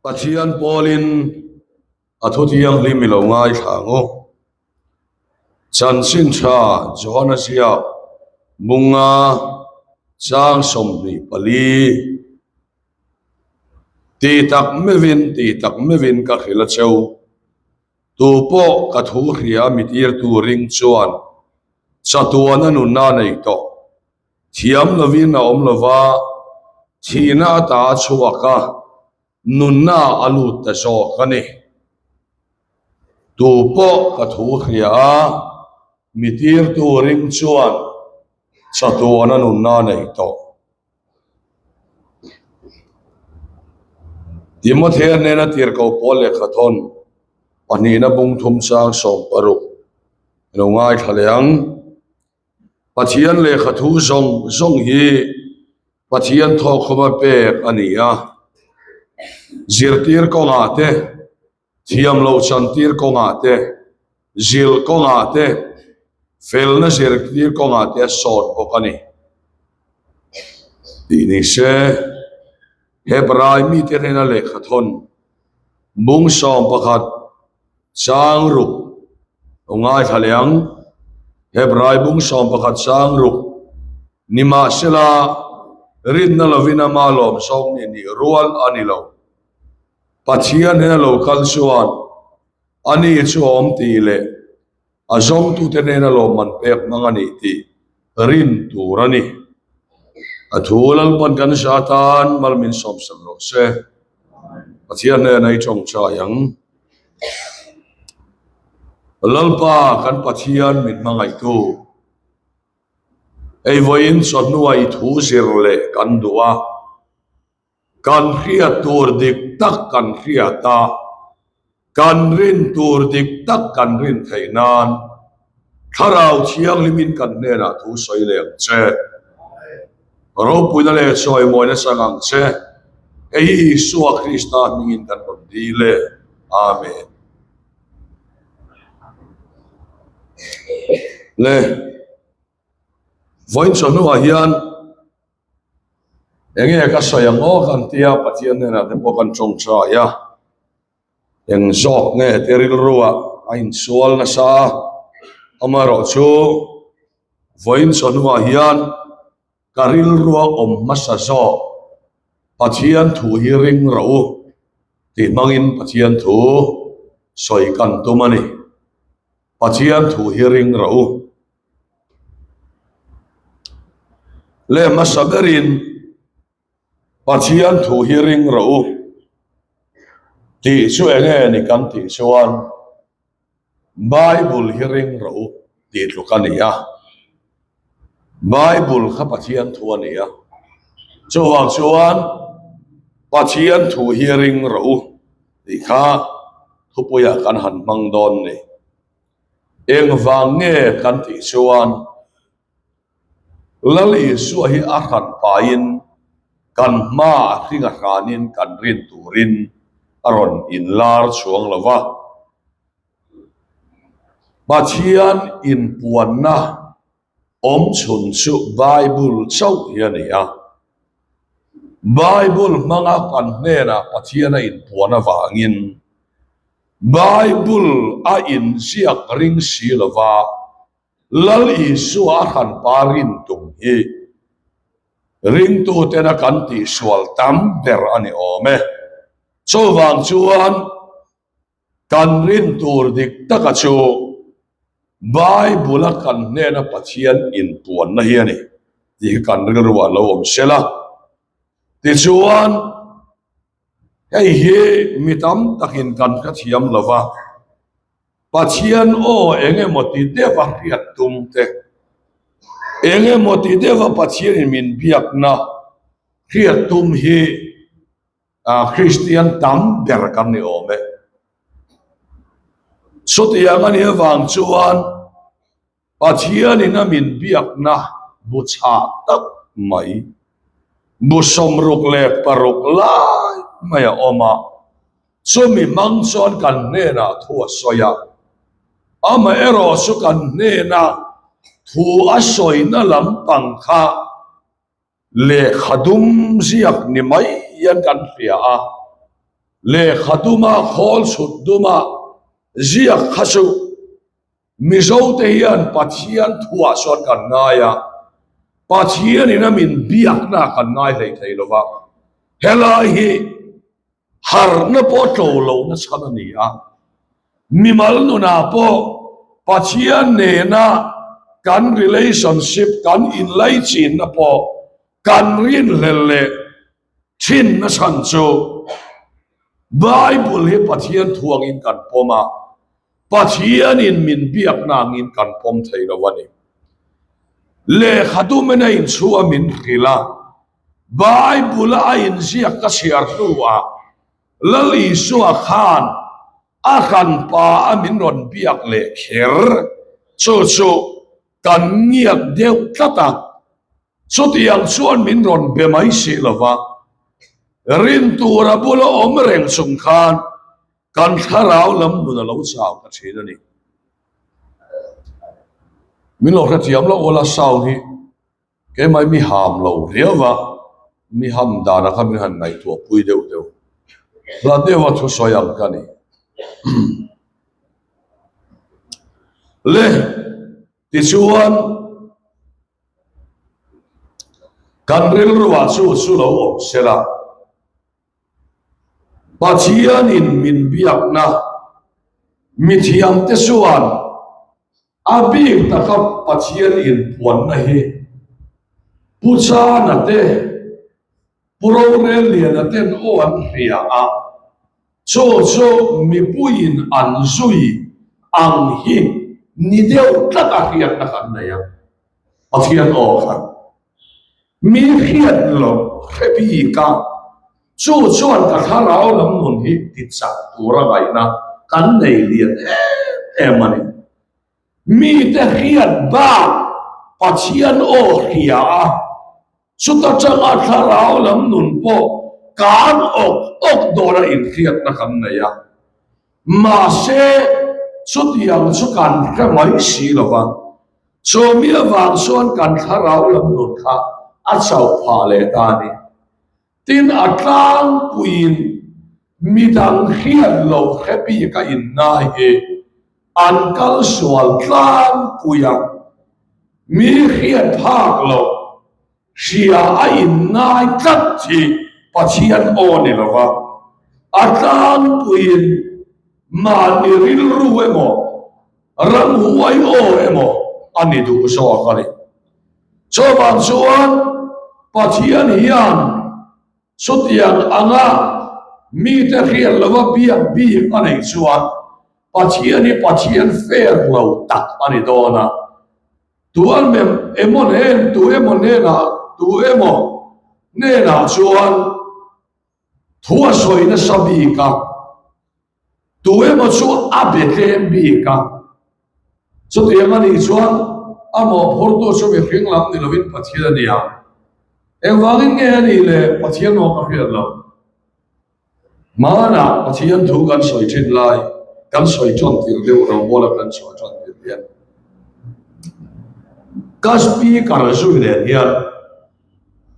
Pathian pawlin a thu thianghlim i lo ngaithla ang u. Chanchin tha Johana ziak Munga chang 24 Ti tak meuhin ti tak meuhin ka hrilh a cheu. Tu pawh ka thu hria mitirtu ring chuan chatuana nunna nei tawh. Thiam lovin a awm lova, thihna ata a chhuak a, nunna a lut ta zawk a ni. Tu pawh ka thu hria a, mi tirtu ring chuan chatuana nunna a nei tawh. Timothea hnena tirhkoh pawl lehkha thawn pahnihna bung thum chang 60 i lo ngaithla leh ang. Pathian lehkha thu zawng zawng hi Pathian thawkkhawma pek a ni a, zirtir kawngah te, thiam loh chantir kawngah te, zilh kawngah te, felna zirtir kawngah te a sawt bawk a ni tih ni se. Hebrai mite hnena lehkha thawn bung 11 chang ruk aw ngaithla leh ang. Hebrai bung 11 chang ruk nimahsela rinna lovin ama lawm zawng nih nih rual a ni lo. Pathian hnena lo kal chuan ani chu a awm tih leh a zawngtute hnena lawmman pek hmang a nih tih rin tur a ni. A thu Lalpan kan hria atan mal min sawmsak rawh se. Pathian hnena i tawngtai ang. Lalpa kan Pathian min hmangaihtu. Hei vawiin chawhnuah i thu zir leh kan duh a. Kan hriat tur dik tak kan hriat a, kan rin tur dik tak kan rin theih nan Thlarau Thianghlimin kan hnenah thu sawi leh ang che. Ropuina leh chawimawina chang ang che. Hei hi Isua Krista hmingin kan rawn dil e. Amen. Le, vawiin chawhnuah hian Enge ka sawi ang aw kan tia Pathian hnenah te pawh kan tawngtai a, eng zawk nge te rilruah a insual nasa a, amaherawhchu vawiin chawhnuah hian ka rilrua awm hmasa zawk Pathian thu hi ring rawh u tih hmangin Pathian thu sawi kan tum a ni. Pathian thu hi ring rawh u. Leh hmasa berin Pathian thu hi ring rawh u tih chu eng nge ni kan tih chuan Bible hi ring rawh u tih tluk a ni a. Bible kha Pathian thu a ni a. Chuvang chuan Pathian thu hi ring rawh u tih kha thupuiah kan han hmang dawn ni. Engvang nge kan tih chuan Lal Isua hi a hran pahin kan hmaah a hring a hranin kan rin turin a rawn inlar chuang lo va. Pathian inpuanna awmchhun chu Bible chauh hi a ni a. Bible hmanga kan hnenah Pathian a inpuan avangin Bible a inziak ring si lova Lal Isua a hranpa rin tum hi ringtutena kan tihsual tam ber a ni awm e. Chuvang chuan kan rin tur dik taka chu Bible a kan hnena Pathian inpuanna hi a ni tih hi kan rilruah lo awm sela. Tichuan. Hei hi mi tam takin kan hrethiam lo va, Pathian aw eng emaw ti deuha hriat tum te, eng emaw ti deuha Pathianin min biakna hriat tum hi Kristian tam ber kan ni awm e. Chutiang a nih avang chuan Pathianin a min biakna bu chhah tak mai, bu 66 lai mai a awm a, chumi hmang chuan kan hnenah thu a sawi a, amaherawh chu kan hnena thu a sawina lampang kha Lehkha dum ziak ni mai hian kan hria a. Lehkha duma khawl chhut duma ziak kha chu Mizote hian Pathian thuah chuan kan ngai a, Pathianin a min biakna kan ngai hlei thei lo va, helai hi harhna pawh tlo lohna chhan a ni a, mimal nunah pawh Pathian nena kan relationship, kan inlaichinna pawh kan rinhlelh leh thinna chhan chu Bible hi Pathian thu angin kan pawm a, Pathianin min biakna angin kan pawm thei lo a ni. Lehkha dumin a inchhu a min hrilh a, Bible-a a inziak ka chhiar hnuah Lal Isua khan a hranpa a min rawn biak leh kher, chu chu kan ngiak deuh tlat a, chutiang chuan min rawn be mai si lo va, rin tura bula awm reng chung khan kan thlarau lam nun a lo chau ta thin a ni. Min lo hrethiam loh ula sound hi Keimah mi ham lo riau va, mi ham dana kha min han ngaihtuah pui deuh deuh. Hla deuha thu sawi ang ka ni. Le, tichuan kan rilruah chu chu lo awm sela, Pathianin min biakna mithiamte chuan A bik taka Pathian inpuanna hi Pu Chana te, Pu Rorelliana ten aw an hria a, chu chu mipuiin an zui ang hi ni deuh tlat a hriatna kan nei a, Pathian aw kha mi hriat loh hre bik a, chu chuan ka thlarau lam nun hi tichak tura ngaihna kan nei lian em em a ni. Mite hriat bak Pathian aw hria a, chuta tanga thlarau lam nun pawh kan awk awk dawna inhriatna kan nei a. Mahse, chutiang chu kan hre mai si lo va. Chawmi avang chuan kan thlarau lam nun kha a chauh phah leh ta a ni. Tin, a tlangpuiin midang hriat loh hre bik a innai hi an kal sual tlangpui a, mi hriat phak loh hria a inngai tlat hi Pathian aw ni lo va, a tlangpuiin mahni rilru emaw, Ramhuai aw emaw a ni duh zawk a ni. Chuvang chuan Pathian hian chutiang anga mite hriat lova biak bik a neih chuan Pathian hi Pathian fair lo tak a ni dawn a. Tu emaw hnen, tu emaw hnenah, tu emaw hnenah chuan thu a sawi nasa bik a. Tu emaw chu a be tlem bik a, chutiang a nih chuan a mawhphurtu chu mihring lam ni lovin Pathian a ni a. Engvangin nge a nih le Pathian awm a hriat loh? Hmanah Pathian thu kan sawi thin lai, kan sawi tan tir deuh Rawngbawl a kan sawi tan tir hian ka speaker zui nen hian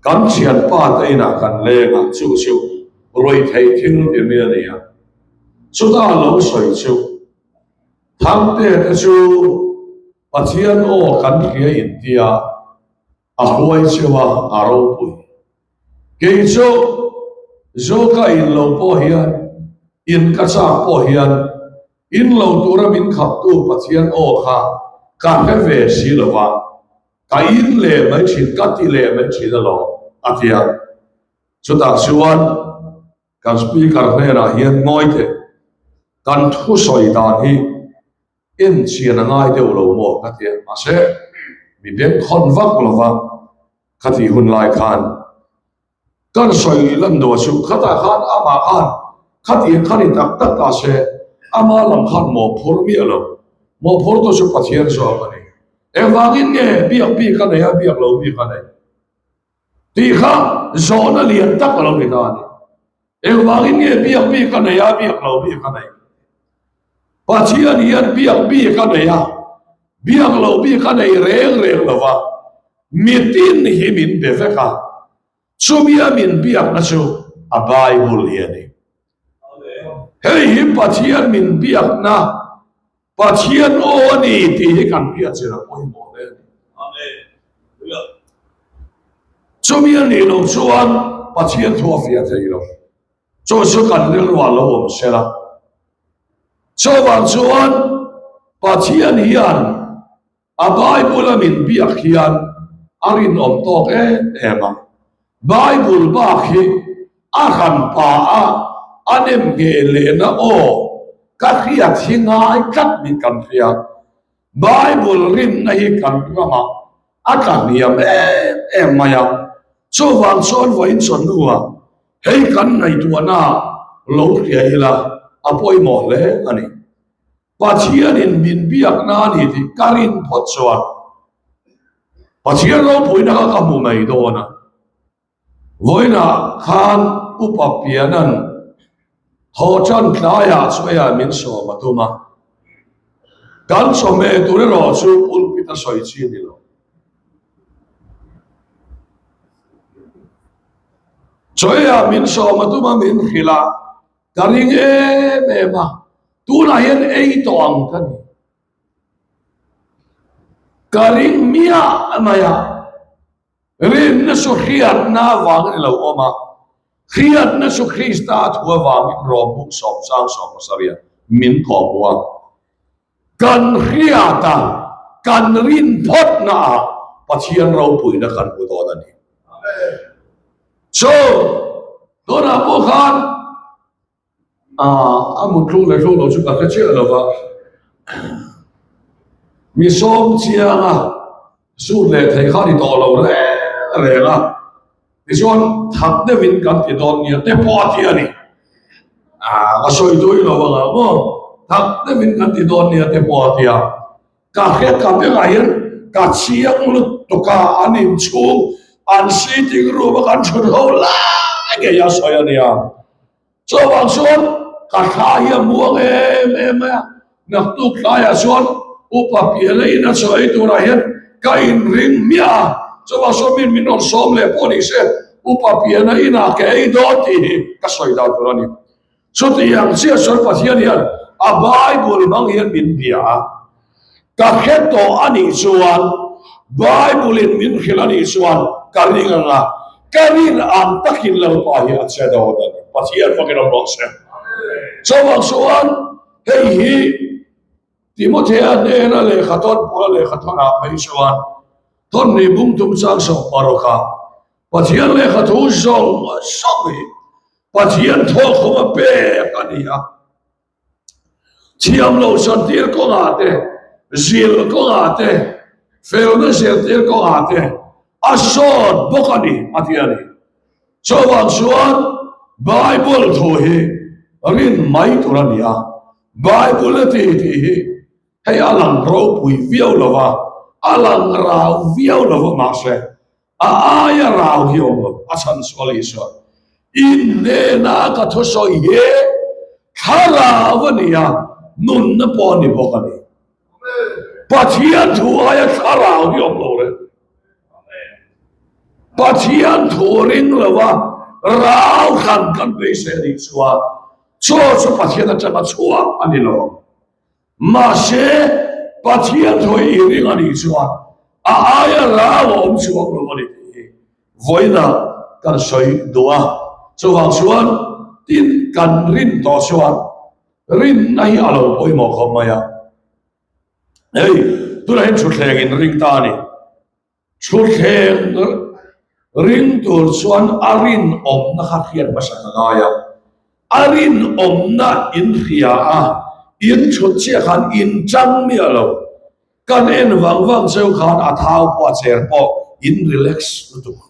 Kan thianpa te inah kan leng a, chu chu ruihtheih thil ti mi a ni a. Chuta lo sawi chu Thangte te chu Pathian aw kan hria intia a huai cheu a, a ropui. Kei chu zu ka in lo pawh hian, in ka chak pawh hian in lo tura min khaptu Pathian aw kha ka hre ve si lo va. Ka in leh mai thin, ka ti leh mai thin alawm, a ti a. Chutah chuan kan Speaker hnenah hian ngawi teh, kan thusawi dan hi enchian a ngai deuh lo maw ka ti a, mahse mi bengkhawn vak lova ka tih hun lai khan Kan sawi lan dawh chu khatah khan amah khan khatiang kha ni tak tak ta se, ama lam khan mawhphur miah lo. Mawhphur tu chu Pathian zawk a ni. Engvangin nge biak bik a nei a, biak lo bik a nei tih kha zawhna lian tak a lo ni ta a ni. Engvangin nge biak bik a nei a, biak lo bik a nei? Pathian hian biak bik a nei a, biak lo bik a nei reng reng lo va, mitin hi min be vek a, chumia min biakna chu a Bible hi a ni. Hei hi Pathian min biakna, Pathian aw a ni tih hi kan hriat zir a pawimawh hle a ni. Chumi a nih loh chuan Pathian thu a fiah thei lo. Chu chu kan rilru ah lo awm se la. Chuvang chuan Pathian hian a Bible a min biak hian a rinawm tawk em em a. Bible bak hi a hran pa a a nem ngheh lehna aw ka hriat hi ngai tlat min kan hria. Bible rinna hi kan ramah a tla hniam em em mai a, chuvang chuan vawiin chawhnuah hei kan ngaihtuahna lo hria ila a pawimawh hle a ni. Pathianin min biakna a ni tih ka rin phawt chuan Pathian ropuina kha ka hmu mai dawn a. Vawiinah khan Upa Piana'n thawhṭan tlaiah chawia min sawm a tum a, kan chawhmeh tur erawh chu pulpit a sawi chi a ni lo. Chawia min sawm a tum a, min hrilh a, ka ring em em a, tunah hian ei tawh ang ka ni. Ka ring miah mai a. Rinna chu hriatna avangin a lo awm a, hriatna chu Krista thu avangin Rom buk sawmsang sawmpasarih min kawhhmuh a. Kan hriata kan rin phawtnaah Pathian ropuina kan hmu dawn a ni. Chu tunah pawh khan A mut tluk leh tluk lo chu ka hre chiah lo va, mi sawm chianga sut leh thei kha ni tawh lo reng reng a, tichuan that deuhin kan ti dawn nia te pawh a ti a ni. A sawi tui lo ang a maw, that deuhin kan ti dawn nia te pawh a ti a, ka hriat ka bengah hian ka chiang lutuk a, an inchhung an sitting room a kan thut ho lai ngei a sawi a nia. Chuvang chuan ka thla hi a muang em em mai a, naktuk tlaiah chuan upa piala in a chaw ei turah hian ka inring hmiah a, chuvang chuan min min rawn sawm leh pawh ni se upa piana inah ka ei dawn tih hi ka sawi dan tur a ni. Chutiang chiah chuan Pathian hian a Bible hmang hian min bia a, Ka hre tawh a nih chuan, Bible-in min hrilh a nih chuan ka ring ang a, ka rin ang takin Lalpa hi a che dawn a ni. Pathian fakin awm rawh se. Chuvang chuan hei hi Timothea hnena lehkha thawn Paula lehkha thawnah phei chuan thawnni bung tum chang sawm parukah Pathian lehkha thu zawng zawng hi Pathian thawkkhawm a pek a ni a. Thiam lo chantir kawngah te, zil kawngah te, felna zirtir kawngah te a sawt bawk a ni, a ti a ni. Chuvang chuan Bible thu hi rin mai tur a ni a, Bible a ti tih hi hei a lang ropui viau lo va, a lang rau viau lo va mahse A aia rau hi awm lo, a chhan sual Isua. In hnena ka thusawi hi thlarau a ni a, nunna pawh a ni bawk a ni. Pathian thu aia thlarau hi awm lo reng. Pathian thu ring lo a, rau hran kan beisei a nih chuan chaw chu Pathian atanga chhuak a ni lo ang. Mahse, Pathian thawi i ring a nih chuan a aia rau a awm chuang lo a ni tih hi vawiinah kan sawi duh a. Chuvang chuan tin kan rin tawh chuan rinna hi a lo pawimawh khawp mai a. Hei, tunah hian thutthleng in ring ta a ni. Thutthleng ring tur chuan a rinawmna kha hriat hmasa ka ngai a, a rinawmna in hria a, in thut chiah khan in chang miah lo. Kan en vang vang cheu khan a thau pawh a cher pawh in relax lutuk.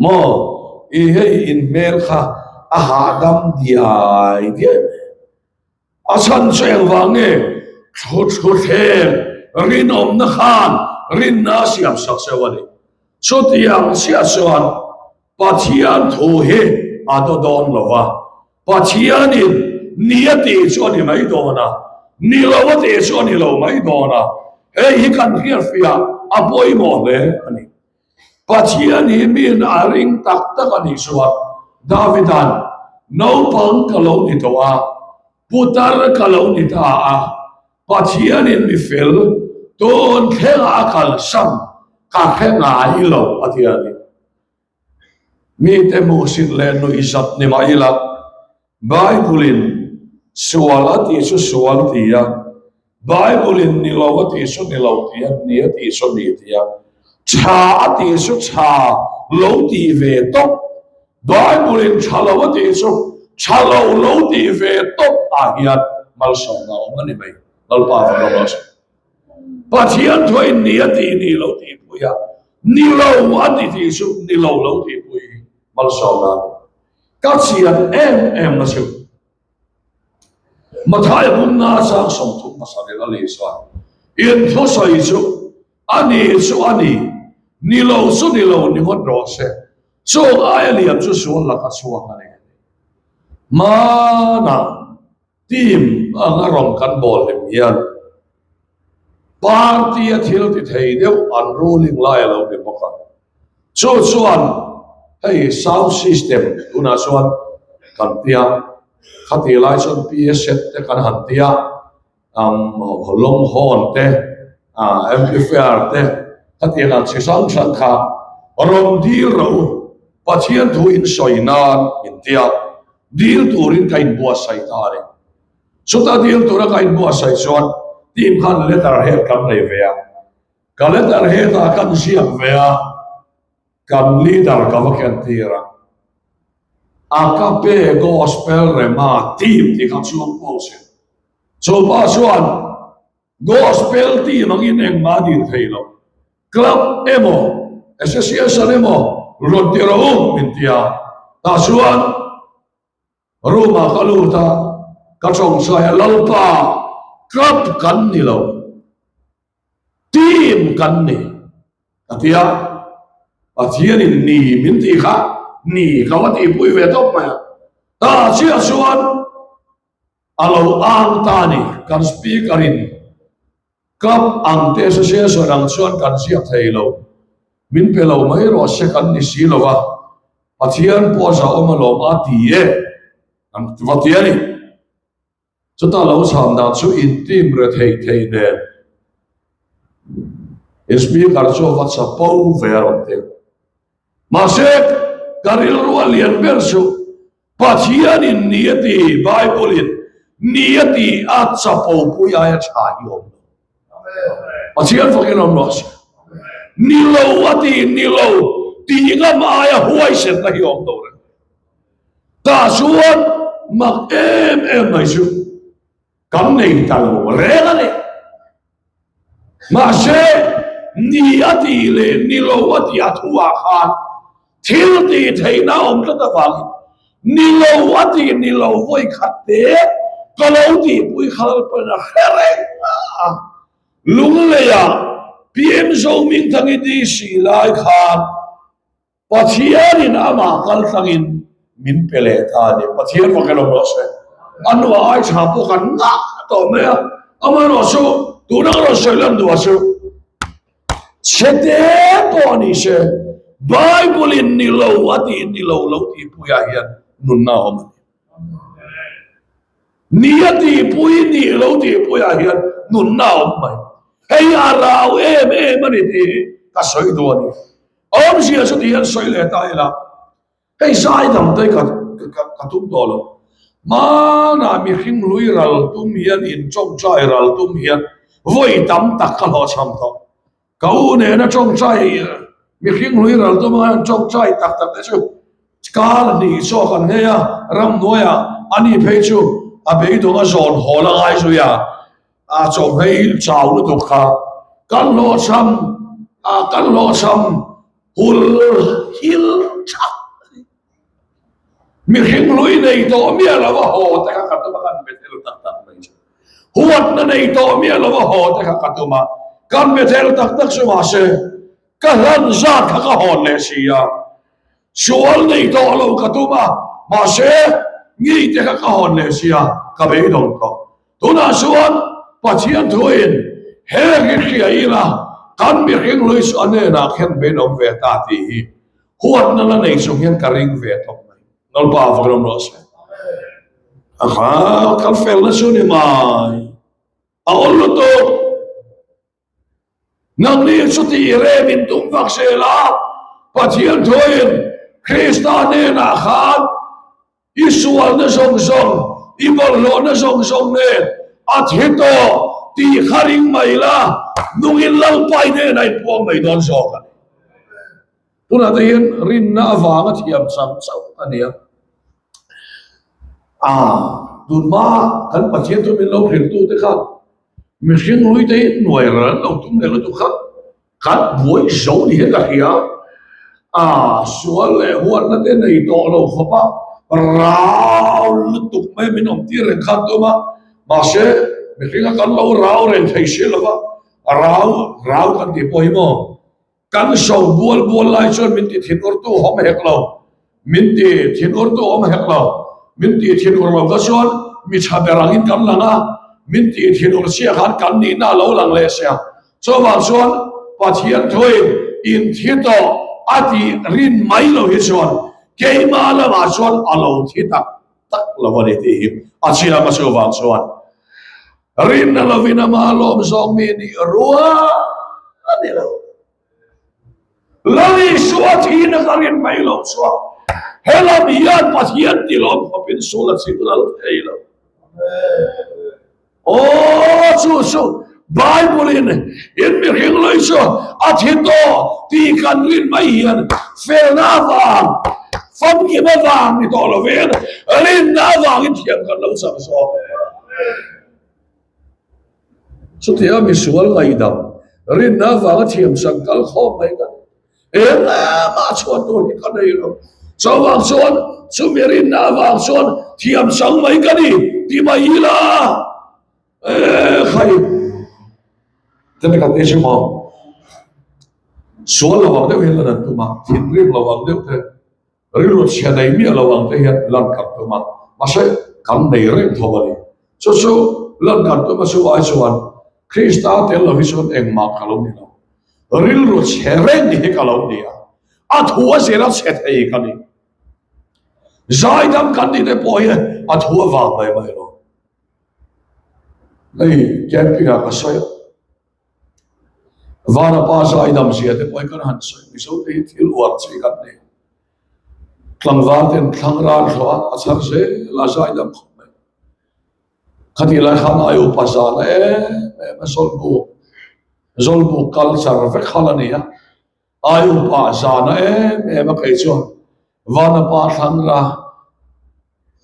Maw i hei in hmel kha a hahdam diai diai mai. A chhan chu engvang nge Thuthleng rinawmna khan rinna a siam sak cheu a ni. Chutiang chiah chuan Pathian thu hi a daw dawn lo va, Pathianin ni a tih chu a ni mai dawn a, ni lo a tih chu a ni lo mai dawn a, hei hi kan hriatfiah a pawimawh hle a ni. Pathian hi miin a ring tak tak a nih chuan Davida'n. Naupang ka lo ni tawh a, putar ka lo ni ta a, Pathianin mi fel tun thlengah a kalsan ka hre ngai lo, a ti a ni. Mite hmuhsit leh nuihzat ni mah ila, Bible-in sual a tih chu sual ti a, Bible-in ni lo a tih chu ni lo ti a, ni a tih chu ni ti a, tha a tih chu tha lo tih ve tawp, Bible-in tha lo a tih chu tha lo lo tih ve tawp ah hian malsawmna a awm a ni mai. Lalpa va rawng rawh se. Pathian thuain ni a tih ni lo tih pui a, ni lo a ti tih chu ni lo lo tih pui hi malsawmna a ni. Ka chian em em na chu Mathaia pumna chang 30 hmasa vel a lei chuan in thusawi chu a ni chu a ni, ni lo chu ni lo ni ngawt rawh se, chung aia liam chu sual laka chhuak a ni. Hmanah team anga rawn kan bawl hlim hian party a thil ti thei deuh an ruling lai a lo ni bawk a. Chu chuan hei sound system tunah chuan kan tia, khati lai chuan PA set te kan han tia, long horn te, amplifier te, khatiang ang chi hrang hrang kha rawn dil rawh u, Pathian thu in sawi nan min tia, dil turin ka inbuatsaih ta a ni. Chuta dil tura ka inbuatsaih chuan team khan letter head kan nei ve a. Ka letter head-ah kan ziak ve a, kan leader ka va kentir a. Agape Gospel Rema team tih kha chuang pawh se. Chu pa chuan Gospel team angin engmah a dil thei lo. Club emaw, association emaw rawn ti rawh u min ti a. Tah chuan Room ah ka lut a, ka tawngtai a, Lalpa, club kan ni lo, team kan ni, ka ti a. Pathianin ni min tih kha ni ka va tihpui ve tawp mai a. Tah chiah chuan a lo ang ta a ni, kan speaker in Club ang te association ang chuan kan ziak thei lo. Min pe lo mai rawh se kan ni si lo va, Pathian pawh za awm alawm a ti e, kan va ti a ni. Chuta lo chhan dan chu in team re thei thei nen in speaker chu a va chapo ve a rawn ti. Mahse, ka rilru a lian ber chu Pathianin ni a ti, Bible-in ni a ti a chapo pui aia tha hi awm lo. Pathian fakin awm rawh se. Ni lo a ti, ni lo tih ngam aia huaisenna hi awm lo reng. Tah chuan mak em em mai chu kan nei ta lo reng a ni. Mahse, ni a tih leh ni lo a tih a thuah khan thil tih theihna a awm tlat avangin ni lo a tih ni lo vawi khat te ka lo tihpui kha Lalpa'n a hre reng a. Lungleiah PM Zohmingthangi DC lai khan Pathianin amah kaltlangin min pe leh ta a ni. Pathian fak elo rawh se. A nuah ai tha pawh kan ngah tawh mai a. Amaherawh chu tuna ka rawn sawi lan duhah chu chhete pawh a ni se, Bible-in ni lo a tih ni lo lo tihpuiah hian nunna a awm a ni. Ni a tihpui ni lo tihpuiah hian nunna a awm mai. Hei a rau em em a ni tih hi ka sawi duh a ni. Awmzia chu ti hian sawi leh ta ila, hei zai dang te ka ka tum tawh lo. Hmanah mihring hlui ral tum hian in tawngtai ral tum hian vawi tam tak ka hlawhchham tawh. Ka u nena tawngtai mihring hlui ral tum ang hian tawngtai tak tak te chu kar hnih chaw kan nghei a, ramhnuaiah ani phei chu a beidawng a zawn hawl a ngai zui a. A chawhmei chau lutuk kha kan hlawhchham a kan hlawhchham hul hil thak a ni. Mihring lui nei tawh miah lo a haw te kha ka tum a kan bethel tak tak mai chu. Huatna nei tawh miah lo a haw te kha ka tum a kan bethel tak tak chu mahse ka hlan zat kha ka hawn leh si a. Sual nei tawh lo ka tum a mahse ngei te kha ka hawn leh si a ka beidawng tawh. Tunah chuan Pathian thuin heng hi hria ila kan mihring lui chu a hnenah khen vein awm ve ta tih hi huatna la nei chung hian ka ring ve tawp mai. Lalpa a vak ram rawh se. A kha kan felna chu ni mai. A awl lutuk. Nangni chuti rem in tum vak zel a, Pathian thuin Krista hnenah khan i sualna zawng zawng, i bawlhhlawhna zawng zawng nen a thi tawh tih kha ring mai la, nungin Lalpa i hnenah in puang mai dawn zawk a ni. Tunah te hian rinna avanga thiam chang chauh a ni a. Aa, tunhma kan Pathian chu min lo hrilhtute khan mihring hlui te hi hnuai ral an lo tum leh lutuk kha kan buai zo ni hian ka hria. Aa, sual leh huatna te nei tawh lo khawp a, rau lutuk mai min awm tir reng khan tum a, mahse mihringa kan lo rau reng thei si lo va, rau rau kan tih pawh hi maw? Kan so bual bual lai chuan min ti thinurtu awm hek lo, min ti thinurtu awm hek lo, min ti thinur lo kha chuan mi tha ber angin kan lang a, min ti thinur chiah khan kan nihna a lo lang leh sia. Chuvang chuan Pathian thuin inthi tawh a tih rin mai lo hi chuan keimah lamah chuan a lo thi tak tak lo a ni tih hi a chiang a. Chuvang chuan Rinna lovin ama lawm zawng mi nih rual a ni lo. Lal Isua thihna ka rin mai loh chuan helam hian Pathian tilawm khawpin sul a chim lal thei lo. Aw chu chu Bible in in mihring lui chu a thi tawh tih kan rin mai hian felna avang famkim avang ni tawh lovin rinna avangin thiam kan lo chang zawk e. Chutia misual ngaihdam rinna avanga thiam chang kal khawm mai kan engmah chhuan tur hi ka nei lo. Chuvang chuan chumi rinna avang chuan thiam chang mai ka ni ti mai ila e khai te kan ti chu maw sual lo ang deuh hian lan an tum a thinrim lo ang deuh te Rilru chhia nei miah lo ang te hian lan kan tum a, mahse kan nei reng tho a ni. Chu chu lan kan tum a chu ai chuan Krista tel lo hi chuan engmah ka lo ni lo. Rilru chhe reng hi ka lo ni a, a thu a zir a chhe thei ka ni. Zaidam kan nih te pawh hi a thu a vang mai mai lo. Hei camping ah ka sawi a. Vanapa zaidam zia te pawh hi kan han sawi Mizo te hi thil uar chi kan nei. Tlangval ten thlang ran thlawh a, a chhar zel a zaidam khawp mai. Khatih lai khan ai upa zan a em em a Zawlbuk, Zawlbuk culture vek hal a ni a. Ai upa zan a em em a kei chuan Vanapa thlang ra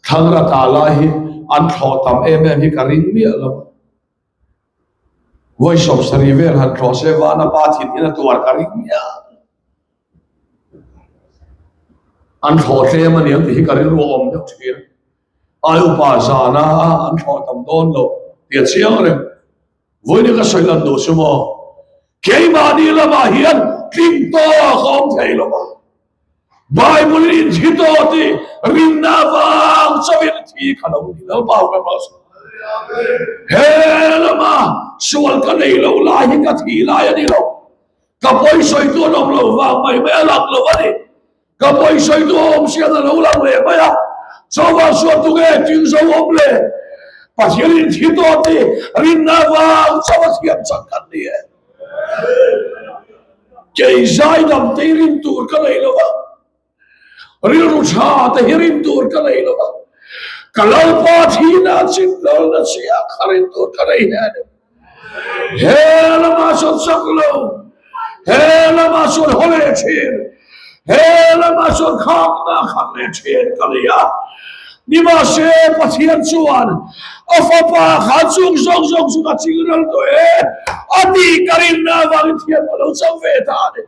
thlang ra ta lai hi an thlawh tam em em hi ka ring miah lo. Vawi 70 vel han thlawh se vana pa thin hian a tuar ka ring miah. An thlawh tlem a niang tih hi ka rilru a awm deuh thin. Ai upa zana an thlawh tam dawn lo tih a chiang reng. Vawiin ka sawi lan duh chu maw? Keimahni lamah hian tling tawk a awm thei lo va. Bible in thi tawh tih rinna avang chauhin thi kha lo ni lo Lalpa ram rawh se. He lama sual ka nei lo lai hi ka thi lai a ni lo. Ka pawi sawitu an awm lo vang mai mai a lang lo a ni. Ka pawi sawitu a awm sian a lo lang leh mai a. Chauva sual tu nge ting zo awm le? Pathian in thi tawh tih rinna avang chauh a thiam chak kan ni e. Kei zaidam te hi rin tur ka nei lo va, rilru tha te hi rin tur ka nei lo va, ka Lalpa thihna chin lalna chiah kha rin tur ka nei hian he lamah chuan chak lo, he lamah chuan haw leh thin, he lamah chuan khakna khat leh thin ka nei a. Nimahse Pathian chuan a fapa kha chung zawng zawng chu ka ching ral tawh e a tih ka rinna avangin thiam ka lo chang ve ta a ni.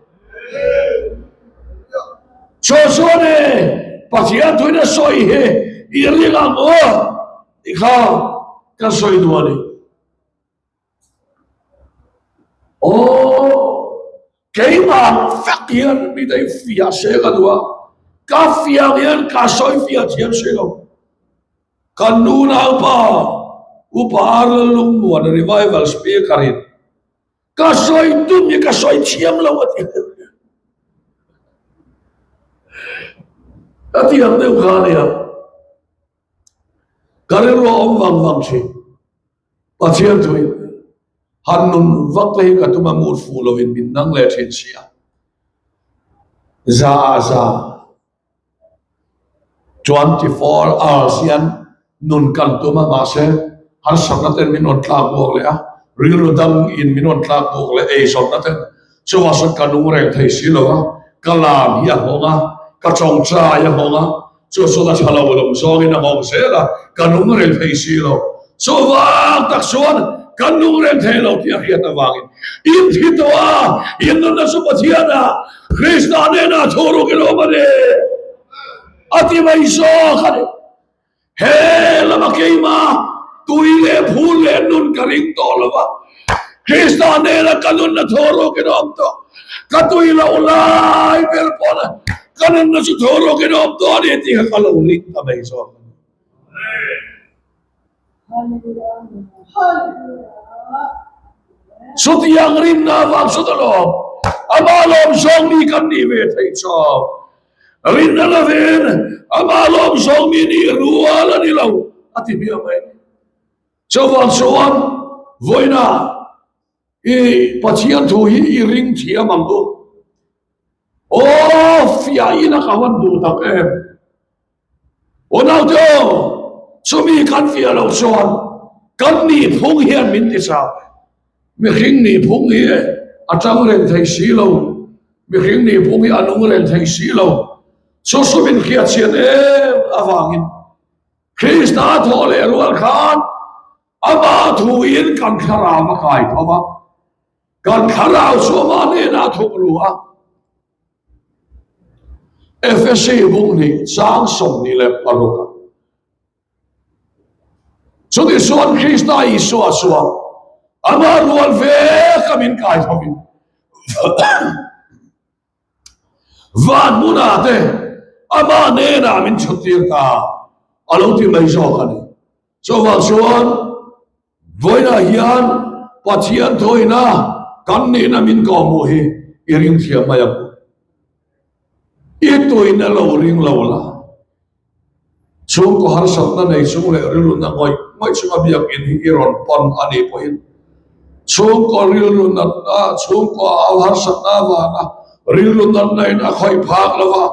Chaw chuan e Pathian thuin a sawi hi i ring ang u tih kha ka sawi duh a ni. Aw, keimah vek hian mi dei fiah se ka duh a, ka fiah hian ka sawi fiah thiam si lo. Kan nu naupa Upa Arnold Lungmuana Revival Speaker in ka sawi tum hi ka sawi thiam lo a ti. A ti ang deuh kha a nia. Ka rilru a awm vang vang thin. Pathian thuin han nun vak te hi ka tum a mut fuh lovin min nang leh thin si a. Za ah za 24 hours hian nun kan tum a mahse harsatna ten min rawn tlak buak leh a, rilru dang in min rawn tlak buak leh eizawnna ten chuvang chuan ka nung reng thei si lo a, ka lam hi a nghawng a, ka tawngtai a nghawng a, Chu chuan a tha lo lawm zawngin a nghawng zel a, ka nung reng thei si lo. Chuvang tak chuan kan nung reng thei lo tih a hriat avangin in thi tawh a, in nunna chu Pathianah, Krista hnenah thu ruk in awm a ni, a ti mai zawk a ni. He lama keimah tui leh phul leh nun ka ring tawh lo va, Krista hnenah ka nunna thu ruk in awm tawh, ka tui loh lai ber pawn Ka nunna chu tho rawkin a awm tawh a ni tih kha ka lo ring ta mai zawk a ni. Chutiang rinna avang chuan alawm amah lawm zawng mi kan nih ve theih chawk. Rinna lovin amah lawm zawng mi nih rual a ni lo a ti hmiah mai. Chuvang chuan vawiinah I Pathian thu hi i ring thiam ang u. Aw, fiah in a ka hawn duh tak em? Aw naute aw, chumi kan fiah loh chuan kan nihphung hian min ti chau. Mihring nihphung hi a tang reng thei si lo, mihring nihphung hi a nung reng thei si lo. Chu chu min hriatchian em avangin Krista thawh leh rual khan Amah thuin kan thlarau a kai tho a, kan thlarau chu amah hnenah a thawk ru a. Efesi bung hnih chang 26 ah Chuti chuan Krista Isua chuan amah rual vek a min kai thovin van hmunah te amah hnenah min chhuttir ta a lo ti mai zawk a ni. Chuvang chuan vawiinah hian Pathian thawina kan nihna min kawhhmuh hi i ring thiam mai ang u. I tuina lo ring lo la, chhungkaw harsatna nei chung leh rilruna ngawih ngawih chunga biakinn hi i rawn pan a nih pawhin chhungkaw rilru natna, chhungkaw au harsatna avanga rilru natna in a khawih phak lo va,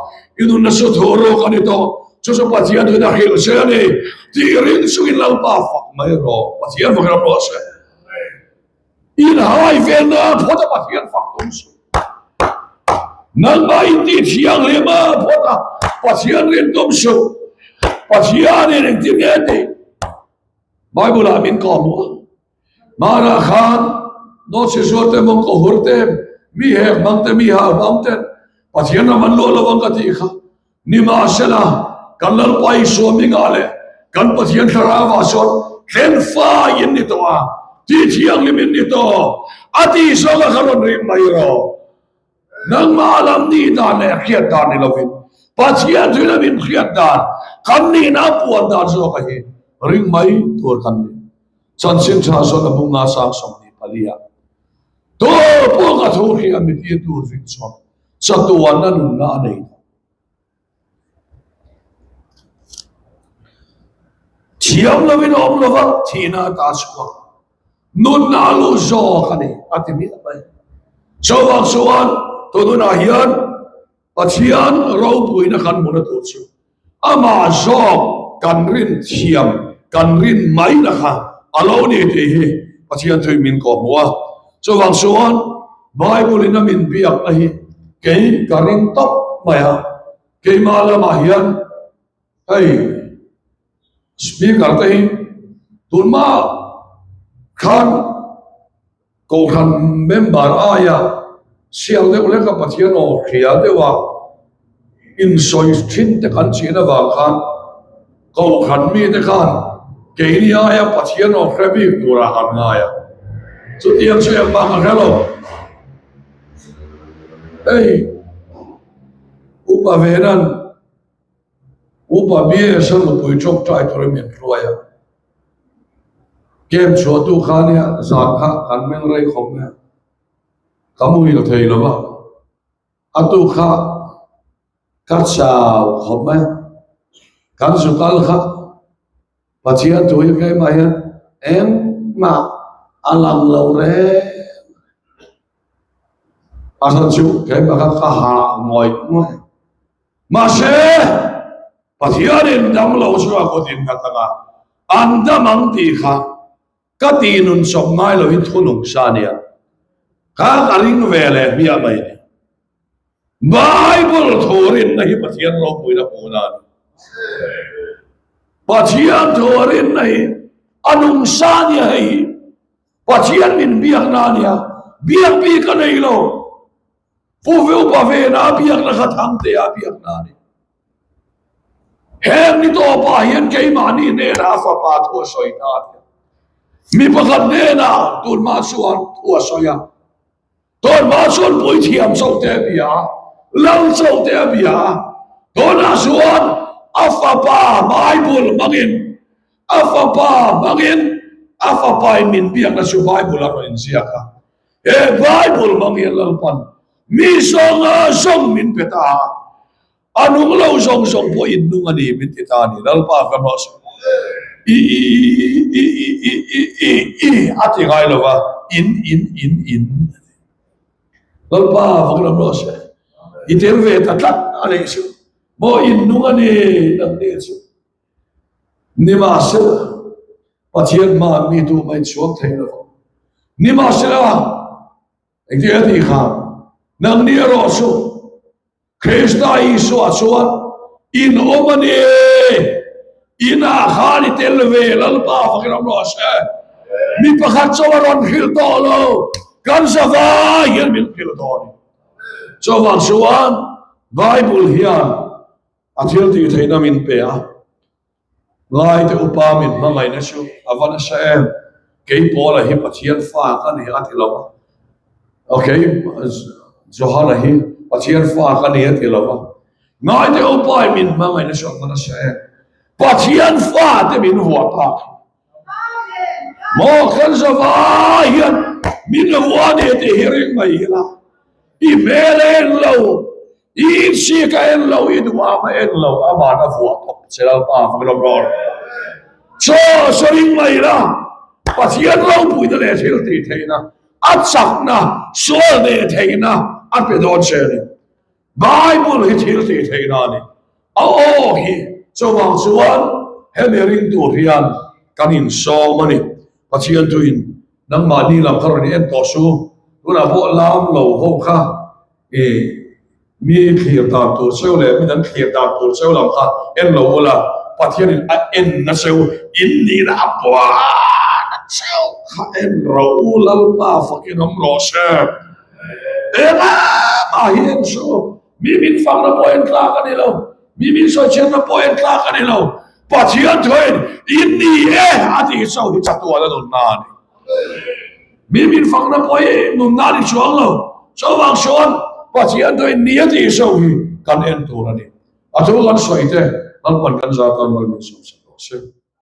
i nunna chu thu ruk a ni tawh, chu chu Pathian thuin a hrilh che a ni tih ring chungin Lalpa fak mai rawh, Pathian fakin a ruah che. Inhai velna phawt a Pathian fak tum suh. Nangmah intih thianghlim a phawt a Pathian rin tum suh. Pathianin engtin nge tih Bible ah min kawhhmuh a. Hmanah khan Nawhchi zuar te, mawngkaw hur te, mi hek hmang te, mi hau hmang te Pathian ram an luah lo ang ka tih kha. Nimahsela, kan Lalpa Isua hmingah leh kan Pathian Thlarauah chuan tlenfai in ni tawh a, tih thianghlim in ni tawh a tih zawng a kha rawn ring mai rawh. Nangmah lam nih dan leh hriat dan ni lovin Pathian thil a min hriat dan, kan nihna a puan dan zawk a hi ring mai tur kan ni. Chanchin tha chuan a bunga sang 24 ah tu pawh ka thu hria mi tir tur ring chuan chatuanna nunna a nei tawh. Thiam lovin a awm lova thihna ata chhuak nunna a luh zawk a ni a ti miah mai. Chuvang chuan tununah hian Pathian ropuina kan hmuna tur chu amah zawk kan rin thiam, kan rin mai na kha a lo ni tih hi Pathian thui min kawhhmuh a. Chuvang chuan Bible in a min biakna hi kei ka ring tawp mai a, keimah lamah hian hei Speaker te hi tunhma khan Kohhran member aia sial deuh hlek a Pathian aw hria deuha insawi thin te kan chin avang khan Kohhran mite khan keini aia Pathian aw hre bik turah kan ngai a. Chutiang chu engmah ka hre lo. Hei Upa Venan Upa BS a nupui tawngtai turin min hruai a. Camp chhuahtu kha nia zan kha kan meng rei khawp mai a, ka muhil thei lo va, a tu kha ka chau khawp mai a, kan zu kal kha. Pathian thu hi keimah hian engmah a lang lo reng. A chhan chu keimah kha ka hah ngawih ngawih. Mahse, Pathianin dam lo chu a kut in nghat anga an dam ang tih kha ka tih nun chawp ngai loin thunung sa nia. Kha ka ring ve leh hmiah mai ni. Bible thu rinna hi Pathian ropuina hmuhna a ni. Pathian thu rinna hi a nung sa nia hei hi. Pathian min biakna a nia. Biak bik a nei lo. Pu Viupa vena a biakna kha Thangtea a biakna a ni. Heng ni tawpah hian keimahni hnenah a fapa thu a sawi ta a nia. Mi pakhat hnenah tunhma chuan thu a sawi a. Tunhma chuan puithiam chauh te a bia a, lal chauh te a bia a. Tunah chuan a fapa Bible hmangin, a fapa hmangin a fapain min biakna chu Bible a rawn inziak a. He Bible hmang hian Lalpan mi zawnga zawng min pe ta a, a nung lo zawng zawng pawh in nung a ni min ti ta a ni. Lalpa ka rawh sawi. I i i i i i i i a ti ngai lo va, in in in in a ti. Lalpa vak lam rawh se. I tel ve ta tlat a nih chu. Maw in nung a ni nang ni chu. Nimahsela, Pathian hmaah mi duh mai chhuak thei lo vang. Nimahsela, engtin a tih kha? Nangni erawh chu Krista Isua chuan in awm a ni. Inah khan i tel ve, Lalpa fakin awm rawh se. Mi pakhat chaw a rawn hrilh tawh lo, kan zavai hian min hrilh tawh a ni. Chuvang chuan Bible hian A thil tih theihna min pe a, Ngaite upa min hmangaihna chu a va nasa em? Kei Paula hi Pathian fa ka ni a ti lo a, ok, Johana hi Pathian fa ka ni a ti lo a, Ngaite upa i min hmangaihna chu a va nasa em? Pathian fa te min vuah tak hi. Maw kan zavai hian min la vuah a ni tih hi ring mai ila, i hmel a en lo, i insik a en lo, i duham a en lo, aman a vuah tawp che Lalpa fak lawm rawh. Chaw saw ring mai ila, Pathian ropuina leh thil tih theihna, a chakna, sual leh theihna a pe dawn che a ni. Bible hi thil tih theihna a ni. A aw hi chuvang chuan hemi ring tur hian kan insawm a ni. Pathian thuin nangmahni lam kha rawn en tawh su, tunah pawh lam lo ho kha i mi thlir dan tur cheu leh mi dang thlir dan tur cheu lam kha en lo ula, Pathianin a enna cheu in nihna a puan a cheu kha en rawh u, Lalpa fakin awm rawh se. Engah hi en chu mi min fakna pawh en tlak a ni lo, mi min sawichhiatna pawh en tlak a ni lo. Pathian thuin in ni e a tih chauh hi chatuan a nunna a ni. Mi min fakna pawh hi nunna a ni chuang lo. Chuvang chuan Pathian thuin ni a tih chauh hi kan en tur a ni. A thu kan sawi te Lalpan kan zar tan mal min sawmsak rawh se.